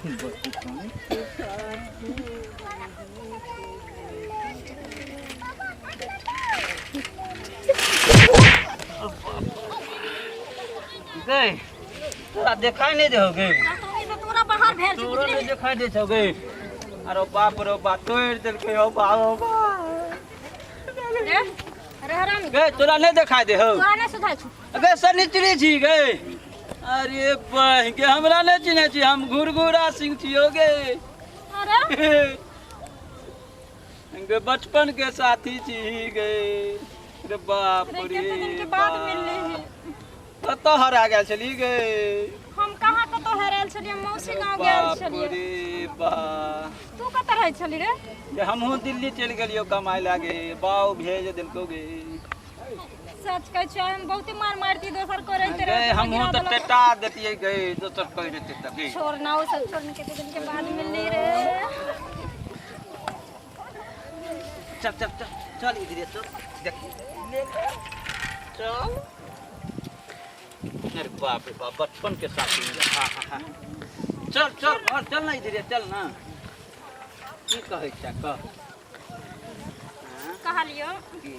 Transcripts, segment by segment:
गई तोरा देखाई नहीं दे गई। तू तोरा बाहर भेल छी। तोरो नहीं देखाई दे छौ गई। अरे बाप रे बाप, तोड़ देलकै हो बाप हो बाप। रे रे हरामी। गई, तोरा नहीं देखाई दे हो? तोरा नहीं सुधाई छु। गई सनिचरी छी गई। अरे बहिन के हमरा नहीं चिन्है छी, हम घुरघुरा सिंह छियो गे। अरे गे बचपन के साथी छी गे। रे बाप रे रे कते दिन के बाद मिलली ही। कतऽ हरा गेल छली गे? हम कहाँ कतौ हेरायल छलियै, मौसी गाँव गेल बाप छलियै। रे बाप, तू कतऽ रहै छली रे? जे हमहूँ दिल्ली चलि गेलियौ कमाइ लागे, बाऊ भेज देलकौ गे। सच कहै छियै, हम बहुते मार मारती दोसर करैत गे रहे। हमहूँ तऽ टेटा देतियै गे, दोसर कहि देतै तऽ गे। छोड़ ना ओ सब, छोड़ ना। कते दिन के बाद मिलली रे। चल चल चल चल, इधरे चल, देख चल। अरे बाप रे बाप, बचपन के साथी मिले। हाँ हाँ हाँ, चल चल घर चल ना, इधरे चल ना। की कहै छै कह। कहलियो की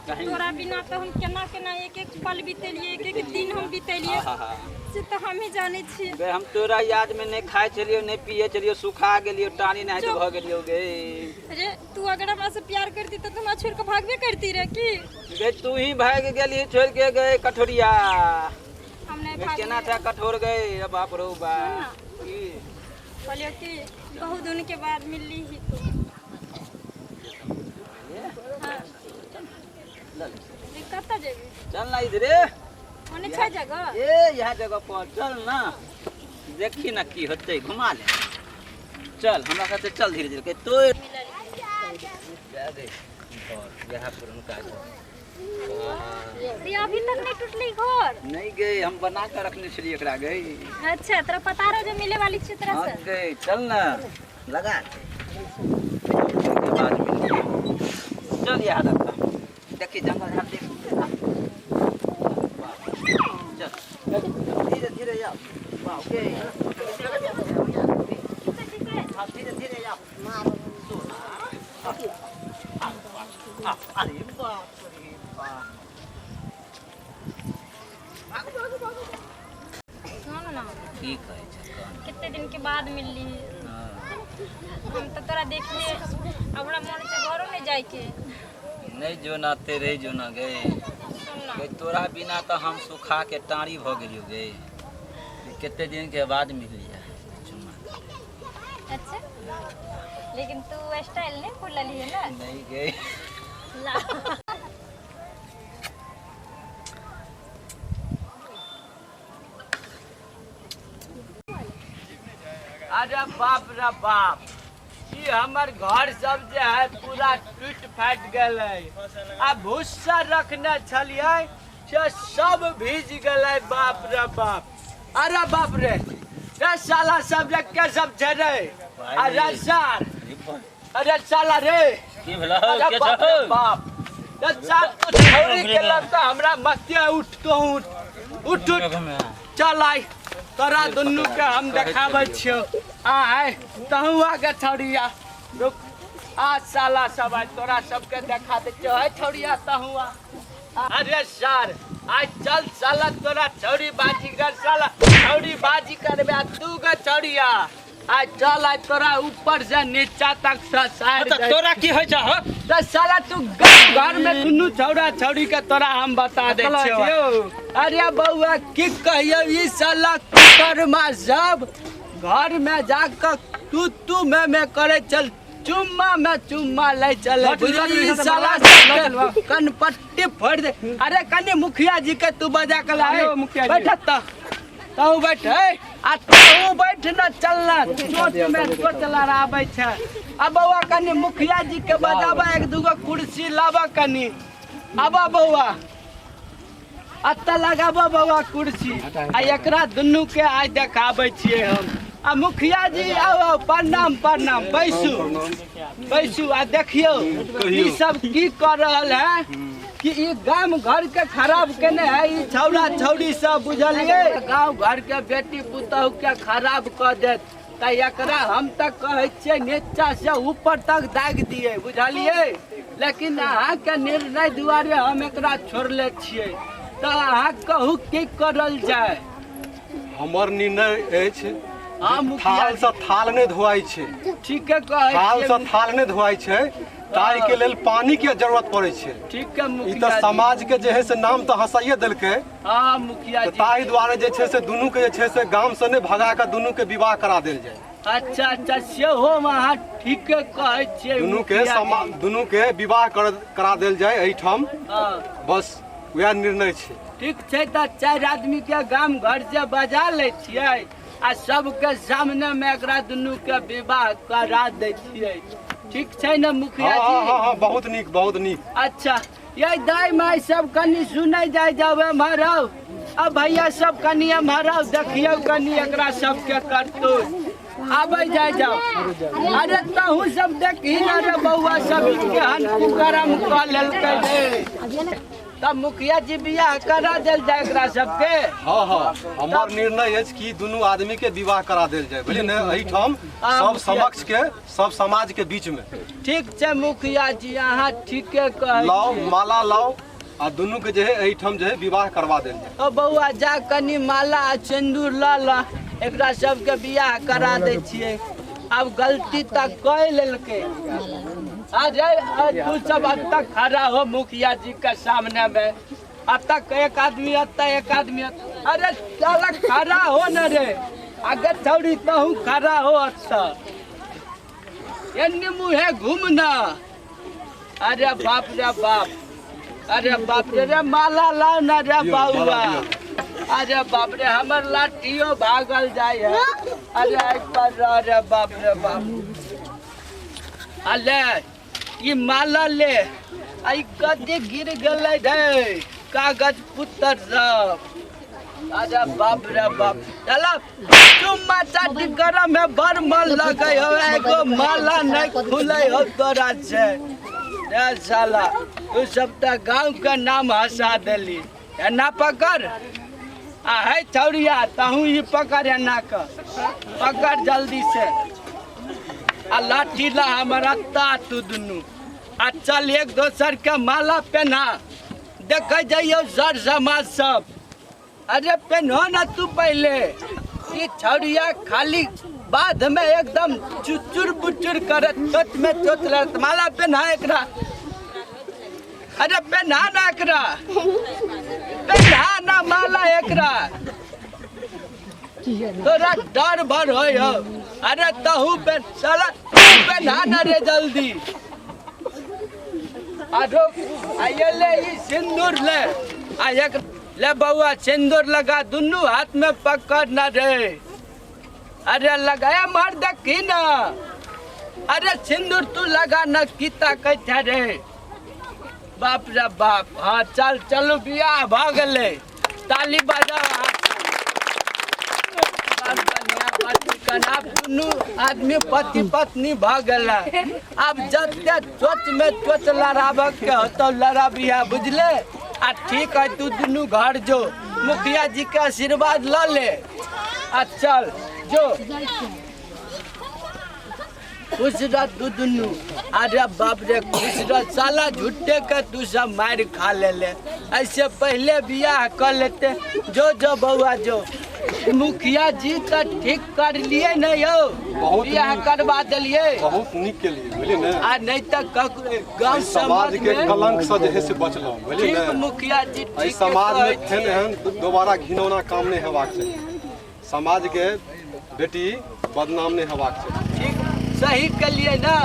कहीं तोरा बिना तऽ हम केना केना एक एक पल बितेलियै, एक एक दिन हम बितेलियै। हाँ हाँ से तऽ हमही जानै छियै। गे हम तोरा याद में नहीं खाए छलियो, नहीं पिए छलियो, सुखा गेलियो, टानी नहीं चुप। भऽ गेलियो गे। रे तू अगर हमरा से प्यार करती तऽ तू हमरा छोड़ के भागबे करती रे की? गे तू ही भाग गेली छोड़ के गए कठोरिया। हम नहीं गे भागलियै। केना था कठोर गए, अरे बाप रो बा। सुन ना। की? कहलियो कि बहुत दिन के बाद मिलली ही तू। हाँ। रे कतऽ जेबी? चल ना इधरे। ओने छै जगह? ए यहाँ जगह पर चल ना, देखी ना की होतै, घुमा ले चल हमरा साथे चल धीरे धीरे के तो जा गे घर यहाँ पुरनका घर। रे अभी तक नहीं टूटली घर? नहीं गे, हम बना के रखने छलियै एकरा गे। अच्छा तोरा पता रहो जो मिले वाली छी तोरा हाँ से। गे चल ना लगा दे। के बाद मिलते। चल यहाँ रखा, देखी जंगल झाड़ देख। चल धीरे धीरे जाओ। वाह ओके, हाँ धीरे धीरे जाओ। सोना अरे बाप रे बाप। सुन ना। की कहै छै कह। कितने दिन के बाद मिलली। हाँ। हम तो तोरा देखलिए, अब हमरा मन से घरो नहीं जाए के। नहीं जो ना तेरे जो ना गए। सुन ना। गे तोरा बिना तो हम सुखा के टारी भ गेलियो गे। कते दिन के बाद मिललियै चुम्मा। अच्छा लेकिन तू स्टाइल नहीं भूलल है ना? नहीं गे। ला अरे बाप रे बाप, ई हमर घर सब जे है पूरा टूट फाटि गेलै आ भूसा रखने छलियै से सब भीज गेलै। बाप रे बाप, अरे बाप रे रे साला सब रे के सब छै रे? अरे सार, अरे साला रे। की भेलौ? अरे के बाप रे छौ? बाप रे सार, तो छौरी के लगता हमरा मस्तिया। उठ तो उठ उठ उठ, चल आइ तोरा दुनू के हम देखाबै छियौ। आय तहूँ आगे छौड़िया, रुक आ साला सब आइ तोरा सबके देखा दै छियौ। है छौड़िया तहूँ आ। अरे सार आइ चल साला तोरा छौड़ी बाजी कर, साला छौड़ी बाजी करबे आ तू गे छौड़िया। आइ चल, आइ तोरा ऊपर से नीचा तक ससारि तऽ दै। तोरा की होइ छौ हो? तऽ साला तू घर में दुनू छौड़ा छौड़ी के तोरा हम बता दै छियौ। अरे बौआ की कहियौ, ई साला कुकर्मा सब घर में जाके तू तू मैं मैं करे चल, चुम्मा में चुम्मा लै चले। बुझली साला सबके कनपट्टी फोड़ दे। अरे कनी मुखिया जी के तू बजा के लाए। बैठ त तहु बैठ है आ तहु बैठ न चलना, चोट में चोट लड़ाबै छै। आ बौआ कनी मुखिया जी के बजाबा, एक दूगो कुर्सी लाबा कनी। आबा बौआ अतऽ लगाबऽ बौआ कुर्सी आ एकरा दुनू के आइ देखाबै छियै हम। आ मुखिया जी आउ आउ, प्रणाम प्रणाम, बैसू बैसू। आ देखियौ ई सब की कर रहल है। कि ई गाम घर के खराब केने है ई छौड़ा छौड़ी सब, बुझलिए? गाँव घर के बेटी पुतहु के खराब कऽ देत। तऽ एकरा हम तऽ कहै छियै नीचा से ऊपर तक दागि दियै, बुझलिए? लेकिन अहाँके निर्णय दुआरे हम एकरा छोड़ले छियै। तऽ अहाँ कहू की करल जाय? हमर निर्णय अछि, हाँ मुखिया थाल से थाल नहि धोआइ छै। ठीके कहै थाल से छियै। थाल नहि धोआइ छै, ताहि के लेल पानी के जरूरत पड़ै छै। ठीक है ई मुखिया तऽ जी। समाज के जे है से नाम तऽ हँसाइए देलकै। हाँ मुखिया तऽ जी। ताहि दुआरे जे छै से दुनू के जे छै से गाम से नहि भगा कऽ दुनू के विवाह करा देल जाय। अच्छा अच्छा, सेहो अहाँ ठीके कहै छियै दुनू के मुखिया जी। दुनू के विवाह करा देल जाय एहिठाम। हाँ बस वएह निर्णय छै। ठीक छै, तऽ 4 आदमी के गाम घर से बजा लै छियै आ सबके सामने में एकरा दुनू के विवाह करा दै छियै। ठीक छै ने मुखिया हाँ जी? हाँ हाँ हाँ, बहुत नीक, बहुत नीक। अच्छा ये दाई माई सब कनी सुनै जाय जाओ एम्हर आउ। अब भैया सब कनी एम्हर आउ, देखियौ कनी एकरा सबके करतूत। आबै जाय जाओ। अरे तहू सब देखी ना रे बौआ सब केहन कुकरम कऽ लेलकै रे। तब मुखिया जी बियाह करा देल जाय एकरा सबके। हाँ हाँ, हमर निर्णय अछि कि दुनू आदमी के विवाह करा देल जाय, बुझलियै ने? एहिठाम हाँ, सब मुखिया। समक्ष के सब समाज के बीच में। ठीक छै मुखिया जी, अहाँ ठीके कहै लाओ छियै। माला लाओ आ दुनू के जे है एहिठाम जे है विवाह करवा देल जाय। ओ बौआ जा कनी माला आ सिन्दूर लऽ लऽ, एकरा सबके बियाह करा दै छियै। आब गलती तऽ कऽ लेलकै। अरे तू सब अब तक खड़ा हो मुखिया जी के सामने में, अब तक एक आदमी अत एक आदमी अत। अरे साला खड़ा हो न रे, अगर छौड़ी तहू खड़ा हो। अच्छा एन्ने मुँहे घूम ना। अरे बाप रे बाप, अरे बाप रे रे माला लाओ ना रे दियौ, माला बउआ। दियौ। अरे बाप रे, हमर लाठियो भागल जाय है। अरे एहि पर, अरे बाप रे बाप। अले ई माला ले, आ ई कते गिर गेलै रे कागज पुत्र सब। अरे बाप रे बाप, चला चुम्मा चाटी करऽ में बड़ मन लगै हो, एगो माला नहीं खुलै हो तोरा से। रे साला तू सब तऽ गाँव के नाम हंसा देली। एना पकड़ आ है छौड़िया, तहूँ ई पकड़, एना के पकड़ जल्दी से। आ लाठी ला हमर अत्ता तू दुनू, आ चल एक दोसर के माला पहना, देखे जइयौ सर समाज सब। अरे पहनो ना तू पहले, ई छौड़िया खाली बाद में एकदम चुचुर बुचुर करत, चोट में चोट लड़त। माला पहना एकरा, अरे पहना ना एकरा, पहना ना माला एकरा, तोरा डर भर होय हो। अरे तहू पे साला तू पहना ना रे जल्दी। आरो आइए ले ई सिंदूर ले, आ एक ले बउआ सिंदूर लगा, दुनू हाथ में पकड़ ना रे। अरे लगाया मार देखी ना। अरे सिंदूर तू लगा ना, की ताकै रे बाप रे बाप। हाँ चल चलू बियाह भऽ गेलै, ताली बजाओ। आब दुनू आदमी पति पत्नी भऽ गेलै। आब जते चोट में चोट लड़ाबऽ के होतौ लड़ाबिहा, बुझले? आ ठीक है तू दुनू घर जो, मुखिया जी के आशीर्वाद लऽ ले आ चल जो, खुश रह तू दुनू। अरे बाप रे खुश रह, साला झूठे के तू सब मार खा ले ले, ऐसे पहले बियाह कर लेते। जो जो बउआ जो, मुखिया जी तो ठीक कर लिए न यौ, बहुत बियाह नीक। करवा देलिए, बहुत नीक के लिए, बुझलियै ने? आ नहीं तो गाँव एहि समाज के में कलंक से जे है से बचलहुँ, बुझलियै ठीक ने? मुखिया जी, एहि ठीक समाज में कहै फेर छियै। एहन दोबारा घिनौना काम नहि हेबाक चाही, समाज के बेटी बदनाम नहि हेबाक चाही। ठीक सही के लिए ना?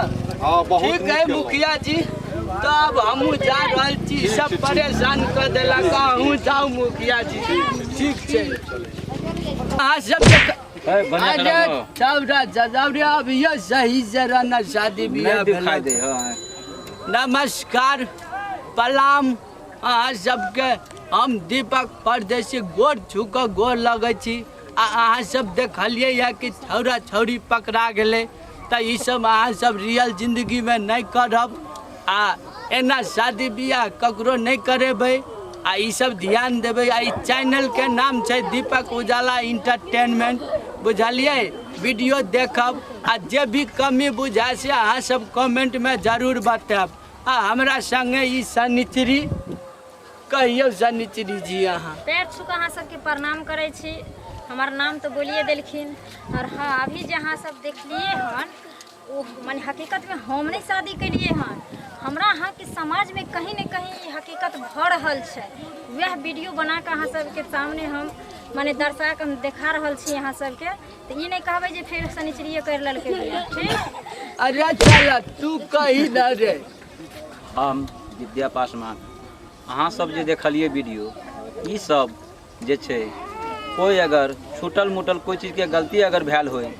हाँ बहुत ठीक नीक है केलहुँ। मुखिया जी, तब हमहूँ जा रहल छी, ठीक सब छै, ठीक। परेशान कर देलक, अहूँ जाउ मुखिया जी। ठीक छै अहाँ सब अरे छौड़ा जजौरे अब ये सही से रहना, शादी बियाह भेलै। नमस्कार प्रणाम अहाँ सबके, हम दीपक परदेशी गोर छू कऽ गोर लगै छी। आ अहाँ सब देखलियै यऽ कि छौड़ा छौड़ी पकड़ा गेलै, तऽ ई सब अहाँ सब रियल जिंदगी में नहीं करब। आ एना शादी बियाह ककरो नहि करेबै आ ई सब ध्यान देबै। आ ई चैनलके नाम छै दीपक उजाला इंटरटेनमेंट, बुझलियै। वीडियो देखब आ जे भी कमी बुझाय से अहाँ सब कमेंटमे जरूर बतायब। आ हमरा संगे ई शनिचरी, कहियौ शनिचरी जी अहाँ। पैर छू के अहाँ सबके प्रणाम करै छी। हमर नाम तो बोलिए देलखिन। और हाँ, अभी जे अहाँ सब देखलिए हन ओ माने हकीकत में हम नहीं शादी केलिए हन, हमरा अहाँके समाज में कहीं ने कहीं ई हकीकत भऽ रहल छै। वएह वीडियो बना कऽ अहाँ सबके सामने हम माने दर्शा कऽ हम देखा रहल छी अहाँ सबके। तऽ ई नहि कहबै जे फेर शनिचरिये करि लेलकै बियाह, ठीक। अरे चल तू कही न रे। हम विद्या पासवान, अहाँ सब जे देखलिए वीडियो, ई सब जे छै कोई अगर छूटल मुटल कोई चीजके गलती अगर भेल होय,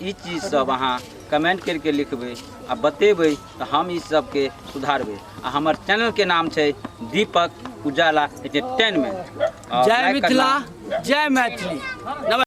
ई चीज सब अहाँ कमेंट करके लिखबै आ बतेबै तऽ हम ई सबके सुधारबै। आ हमर चैनलके नाम छै दीपक उजाला एंटरटेनमेंट। जय मिथिला, जय मैथिली, नमस्कार।